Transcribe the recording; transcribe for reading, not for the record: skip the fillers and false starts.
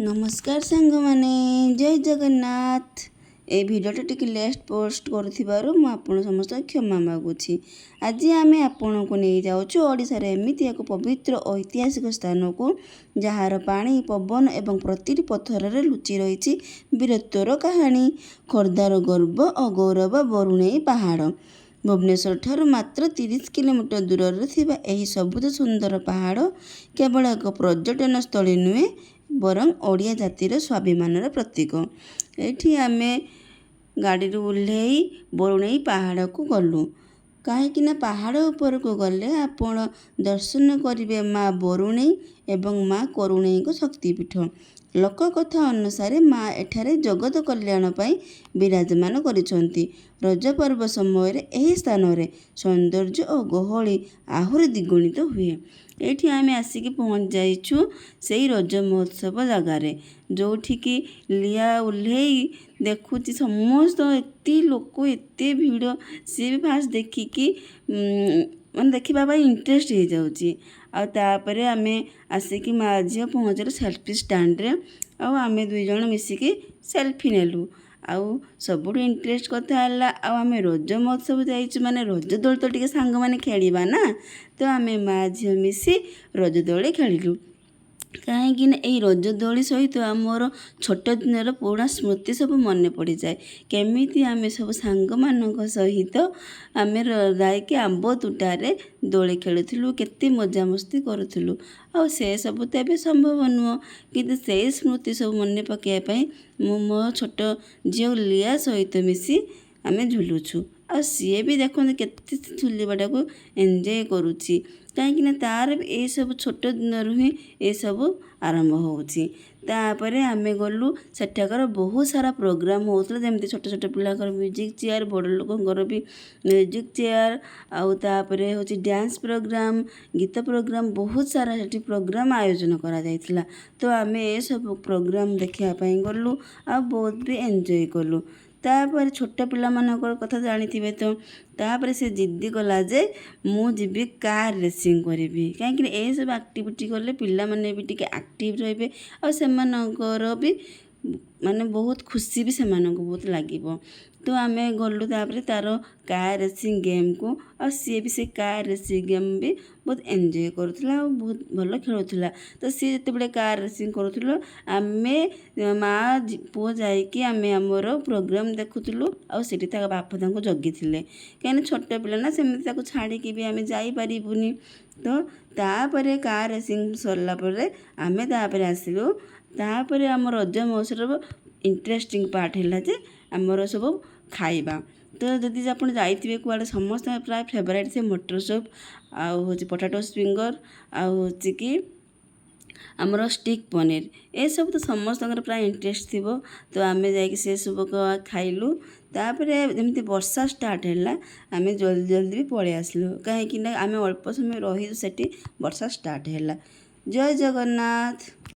ନମସ୍କାର ସାଙ୍ଗମାନେ, ଜୟ ଜଗନ୍ନାଥ। ଏଇ ଭିଡ଼ିଓଟା ଟିକେ ଲେଟ୍ ପୋଷ୍ଟ କରୁଥିବାରୁ ମୁଁ ଆପଣ ସମସ୍ତଙ୍କୁ କ୍ଷମା ମାଗୁଛି। ଆଜି ଆମେ ଆପଣଙ୍କୁ ନେଇଯାଉଛୁ ଓଡ଼ିଶାର ଏମିତି ଏକ ପବିତ୍ର ଐତିହାସିକ ସ୍ଥାନକୁ, ଯାହାର ପାଣି, ପବନ ଏବଂ ପ୍ରତିଟି ପଥରରେ ଲୁଚି ରହିଛି ବୀରତ୍ୱର କାହାଣୀ। ଖୋର୍ଦ୍ଧାର ଗର୍ବ ଓ ଗୌରବ ବରୁଣେଇ ପାହାଡ଼। ଭୁବନେଶ୍ୱର ଠାରୁ ମାତ୍ର 30 କିଲୋମିଟର ଦୂରରେ ଥିବା ଏହି ସବୁଜ ସୁନ୍ଦର ପାହାଡ଼ କେବଳ ଏକ ପର୍ଯ୍ୟଟନ ସ୍ଥଳୀ ନୁହେଁ, ବରଂ ଓଡ଼ିଆ ଜାତିର ସ୍ୱାଭିମାନର ପ୍ରତୀକ। ଏଇଠି ଆମେ ଗାଡ଼ିରୁ ଓହ୍ଲେଇ ବରୁଣେଇ ପାହାଡ଼କୁ ଗଲୁ, କାହିଁକିନା ପାହାଡ଼ ଉପରକୁ ଗଲେ ଆପଣ ଦର୍ଶନ କରିବେ ମା ବରୁଣେଇ ଏବଂ ମା କରୁଣେଇଙ୍କ ଶକ୍ତିପୀଠ। ଲୋକକଥା ଅନୁସାରେ ମା ଏଠାରେ ଜଗତ କଲ୍ୟାଣ ପାଇଁ ବିରାଜମାନ କରିଛନ୍ତି। ରଜ ପର୍ବ ସମୟରେ ଏହି ସ୍ଥାନରେ ସୌନ୍ଦର୍ଯ୍ୟ ଓ ଗହଳି ଆହୁରି ଦ୍ୱିଗୁଣିତ ହୁଏ। ଏଇଠି ଆମେ ଆସିକି ପହଞ୍ଚି ଯାଇଛୁ ସେଇ ରଜ ମହୋତ୍ସବ ଜାଗାରେ, ଯେଉଁଠିକି ଲିଆ ଓହ୍ଲେଇ ଦେଖୁଛି ସମସ୍ତ ଏତେ ଲୋକ, ଏତେ ଭିଡ଼। ସିଏ ବି ଫାଷ୍ଟ ଦେଖିକି ମାନେ ଦେଖିବା ପାଇଁ ଇଣ୍ଟରେଷ୍ଟ ହେଇଯାଉଛି। ଆଉ ତାପରେ ଆମେ ଆସିକି ମା ଝିଅ ପହଞ୍ଚିଲୁ ସେଲ୍ଫି ଷ୍ଟାଣ୍ଡରେ, ଆଉ ଆମେ ଦୁଇ ଜଣ ମିଶିକି ସେଲ୍ଫି ନେଲୁ। ଆଉ ସବୁଠୁ ଇଣ୍ଟରେଷ୍ଟ କଥା ହେଲା, ଆଉ ଆମେ ରଜ ମହୋତ୍ସବ ଯାଇଛୁ ମାନେ ରଜ ଦୋଳି ତ ଟିକେ ସାଙ୍ଗମାନେ ଖେଳିବା ନା। ତ ଆମେ ମା ଝିଅ ମିଶି ରଜ ଦୋଳି ଖେଳିଲୁ, କାହିଁକିନା ଏଇ ରଜ ଦୋଳି ସହିତ ଆମର ଛୋଟ ଦିନର ପୁରୁଣା ସ୍ମୃତି ସବୁ ମନେ ପଡ଼ିଯାଏ। କେମିତି ଆମେ ସବୁ ସାଙ୍ଗମାନଙ୍କ ସହିତ ଆମେ ଯାଇକି ଆମ୍ବ ତୋଟାରେ ଦୋଳି ଖେଳୁଥିଲୁ, କେତେ ମଜାମସ୍ତି କରୁଥିଲୁ। ଆଉ ସେସବୁ ତ ଏବେ ସମ୍ଭବ ନୁହଁ, କିନ୍ତୁ ସେଇ ସ୍ମୃତି ସବୁ ମନେ ପକାଇବା ପାଇଁ ମୁଁ ମୋ ଛୋଟ ଝିଅ ଲିଆ ସହିତ ମିଶି ଆମେ ଝୁଲୁଛୁ। ଆଉ ସିଏ ବି ଦେଖନ୍ତୁ କେତେ ଝୁଲିବାଟାକୁ ଏନ୍ଜୟ କରୁଛି, କାହିଁକିନା ତାର ବି ଏଇସବୁ ଛୋଟ ଦିନରୁ ହିଁ ଏସବୁ ଆରମ୍ଭ ହେଉଛି। ତାପରେ ଆମେ ଗଲୁ, ସେଠାକାର ବହୁତ ସାରା ପ୍ରୋଗ୍ରାମ୍ ହେଉଥିଲା, ଯେମିତି ଛୋଟ ଛୋଟ ପିଲାଙ୍କର ମ୍ୟୁଜିକ୍ ଚେୟାର୍, ବଡ଼ ଲୋକଙ୍କର ବି ମ୍ୟୁଜିକ୍ ଚେୟାର୍, ଆଉ ତାପରେ ହେଉଛି ଡ୍ୟାନ୍ସ ପ୍ରୋଗ୍ରାମ୍, ଗୀତ ପ୍ରୋଗ୍ରାମ୍, ବହୁତ ସାରା ସେଠି ପ୍ରୋଗ୍ରାମ୍ ଆୟୋଜନ କରାଯାଇଥିଲା। ତ ଆମେ ଏସବୁ ପ୍ରୋଗ୍ରାମ୍ ଦେଖିବା ପାଇଁ ଗଲୁ ଆଉ ବହୁତ ବି ଏନ୍ଜୟ କଲୁ। ତାପରେ ଛୋଟ ପିଲାମାନଙ୍କର କଥା ଜାଣିଥିବେ ତ। ତାପରେ ସେ ଜିଦ୍ଦି କଲା ଯେ ମୁଁ ଯିବି କାର୍ ରେସିଂ କରିବି, କାହିଁକିନା ଏସବୁ ଆକ୍ଟିଭିଟି କଲେ ପିଲାମାନେ ବି ଟିକେ ଆକ୍ଟିଭ୍ ରହିବେ ଆଉ ସେମାନଙ୍କର ବି ମାନେ ବହୁତ ଖୁସି ବି ସେମାନଙ୍କୁ ବହୁତ ଲାଗିବ। ତ ଆମେ ଗଲୁ ତାପରେ ତାର କାର୍ ରେସିଂ ଗେମ୍କୁ, ଆଉ ସିଏ ବି ସେ କାର୍ ରେସିଂ ଗେମ୍ ବି ବହୁତ ଏନ୍ଜୟ କରୁଥିଲା ଆଉ ବହୁତ ଭଲ ଖେଳୁଥିଲା। ତ ସିଏ ଯେତେବେଳେ କାର୍ ରେସିଂ କରୁଥିଲା, ଆମେ ମା ପୁଅ ଯାଇକି ଆମେ ଆମର ପ୍ରୋଗ୍ରାମ୍ ଦେଖୁଥିଲୁ, ଆଉ ସେଠି ତା ବାପା ତାଙ୍କୁ ଜଗିଥିଲେ, କାହିଁକିନା ଛୋଟ ପିଲା ନା, ସେମିତି ତାକୁ ଛାଡ଼ିକି ବି ଆମେ ଯାଇପାରିବୁନି। ତ ତାପରେ କାର୍ ରେସିଂ ସରିଲା ପରେ ଆମେ ତାପରେ ଆସିଲୁ। ତାପରେ ଆମ ରଜ ମହୋତ୍ସବ ଇଣ୍ଟରେଷ୍ଟିଂ ପାର୍ଟ ହେଲା ଯେ ଆମର ସବୁ ଖାଇବା। ତ ଯଦି ଆପଣ ଯାଇଥିବେ କୁଆଡ଼େ, ସମସ୍ତଙ୍କ ପ୍ରାୟ ଫେଭରାଇଟ୍ ସେ ମଟର ସୁପ୍, ଆଉ ହେଉଛି ପଟାଟୋ ଫିଙ୍ଗର, ଆଉ ହେଉଛି କି ଆମର ଷ୍ଟିକ୍ ପନିର। ଏସବୁ ତ ସମସ୍ତଙ୍କର ପ୍ରାୟ ଇଣ୍ଟରେଷ୍ଟ ଥିବ। ତ ଆମେ ଯାଇକି ସେସବୁ ଖାଇଲୁ। ତାପରେ ଯେମିତି ବର୍ଷା ଷ୍ଟାର୍ଟ ହେଲା, ଆମେ ଜଲ୍ଦି ଜଲ୍ଦି ବି ପଳେଇ ଆସିଲୁ, କାହିଁକିନା ଆମେ ଅଳ୍ପ ସମୟ ରହିଲୁ ସେଠି, ବର୍ଷା ଷ୍ଟାର୍ଟ ହେଲା। ଜୟ ଜଗନ୍ନାଥ।